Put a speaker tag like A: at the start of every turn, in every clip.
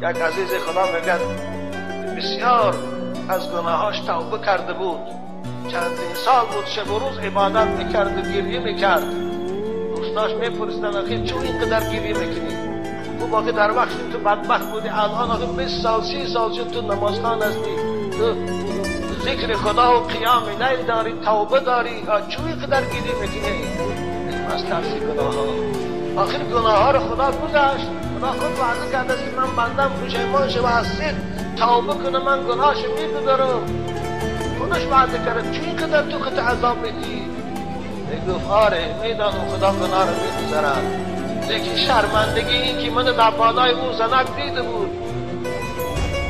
A: یک عزیز خدا میگه بسیار از گناهاش توبه کرده بود، چندین سال بود شب و روز عبادت میکرد و گریه میکرد. دوستاش میپرسیدن آخه چون اینقدر گریه میکنی؟ گفت آخه در وقتی تو بدبخت بودی، الان آخه 20 سال 30 سال شد تو نمازخوان هستی، تو ذکر خدا و قیام لیل داری، توبه داری، چون اینقدر گریه میکنی؟ از ترس گناه ها. آخر گناه ها رو خدا گذاشت. خدا خود وعده کرده است که من بندم پشیمان شه و از صدق توبه کنه، من گناهش میگذارم. خودش وعده کرده، چون اینقدر تو خود عذاب میدی؟ میگفت آره میدانم خدا گناه رو میگذارد، لیکن شرمندگی این که من در بالای او زنک دیده بود،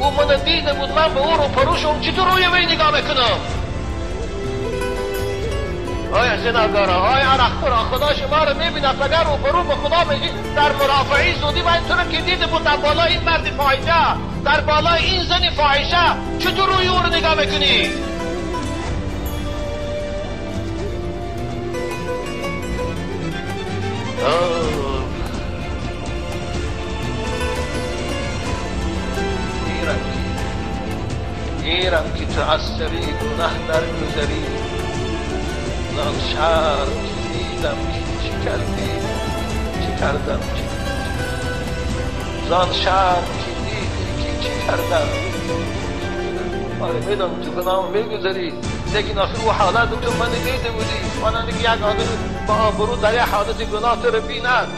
A: او من دیده بود، من به او رو پروشم چطور روی وی نگاه میکنم؟ آیا زناکارا، آیا عرقخورا، خدا شما رو میبیند، اگر رو برو به خدا میگی در مرافعی زودی و این تو رو که دیده بود در بالای این مرد فاحشه، در بالای این زن فاحشه، چطور روی او رو نگاه میکنی؟ گیرم که تو از سری گناه در گذری، زان شرم که دیدم که چی کردی، چی کردم، چی زان شرم که دیدی که چی کردم. آره میدونم تو گناه میگذری، لیکن آخر او حالت تو من دیده بودی، مانند که یک آدم با آبرو در یک حالت گناه تو رو بیند،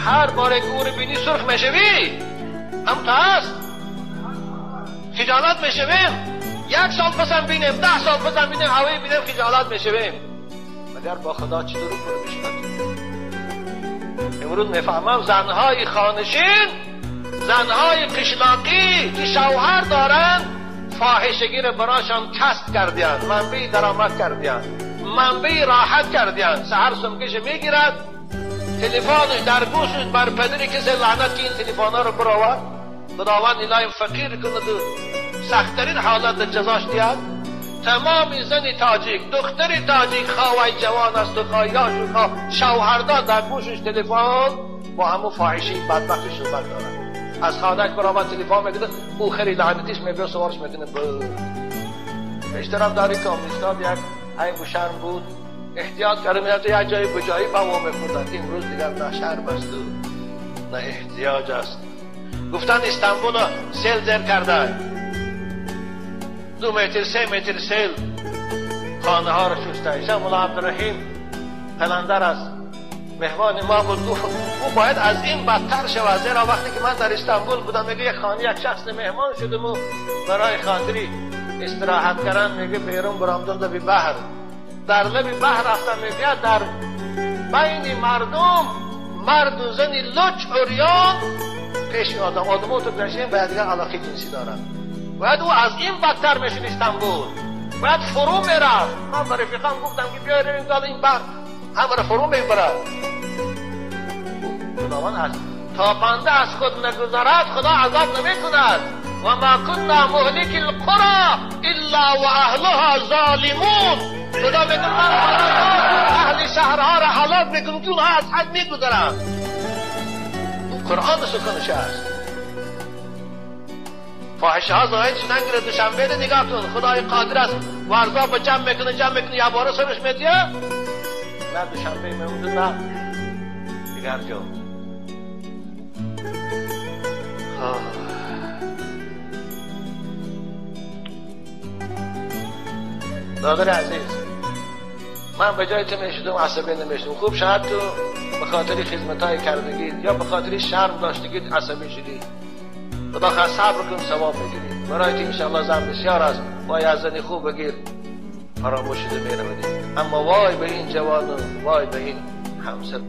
A: هر بار که او رو بینی سرخ میشوی، هم تا هست خجالت میشویم. 1 سال پسم بینیم، 10 سال پسم بینیم، هوایی بینیم خجالت میشویم. مگر با خدا چطور رو میشناسیم؟ امروز میفهمم زنهای خانشین، زنهای قشلاقی که شوهر دارن، فاحشگی رو براشان کسب کردیان، منبع درآمد کردیان، منبع راحت کردیان. سحر سمکش میگیرد، تلفنش در گوشش بر پدر کسی لعنت که این تلفن ها رو براورد. خداوند الهی فقیر کند و سختترین حالت جزاش دیاد. تمام زن تاجیک، دختر تاجیک، خواهی جوان است و خواهی و خواه شوهردار، در گوشش تلفن با همون فاحشی بدبختش صحبت دارد. از خانهش برآمد تلفن میکنه، او خیلی لعنتیش میبره سوارش میکنه. اشتراف داری کامنیستا یک عیب و شرم بود، احتیاط کرده میرفت یک جایی به جایی با ما میخوردن. امروز دیگر نه شرم است و نه احتیاج است. گفتن استانبول سیل زیر کرده، 2 متر 3 متر سیل خانه ها رو شسته. شیخ ملا عبدالرحیم قلندر است، مهمان ما بود، گفت او باید از این بدتر شود، زیرا وقتی که من در استانبول بودم میگه یک خانه یک شخص مهمان شدم و برای خاطری استراحت کردن میگه بیرون برآمدم در بحر، در لب بحر رفتم، میگه در بین مردم مرد و زن لچ عریان پیش آدم، آدم تو گذشتیم باید دیگر علاقه جنسی دارن. باید او از این بدتر میشد استانبول، باید فرو میرفت. من به رفیقام گفتم که بیای رویم داد این بحر هم را فرو میبرد. خداوند از تا بنده از خود نگذرد خدا عذاب نمیکند. و ما کنا مهلک القرى الا و اهلها ظالمون. خدا میگه من اهل شهرها را هلاک میکنم که اونها از حد میگذرند. قرآن سخنش است. فاحشه ها ظاهر شدن که دوشنبه رو نگاه کن، خدای قادر است ورزا با جمع میکنه، جمع میکنه یه باره سرش میدیه، نه دوشنبه میمونده نه دیگر جا. دادر عزیز، من به جای تو میشدم عصبی نمیشدم. خوب شاید تو به خاطر خدمت‌های کردگیت یا به خاطر شرم داشتگیت عصبی شدی. خدا خواهد صبر کن ثواب میگیری. برای تو انشاءالله زن بسیار است، وای از زنی خوب بگیر فراموش شده میرودی. اما وای به این جوان و وای به این همسر.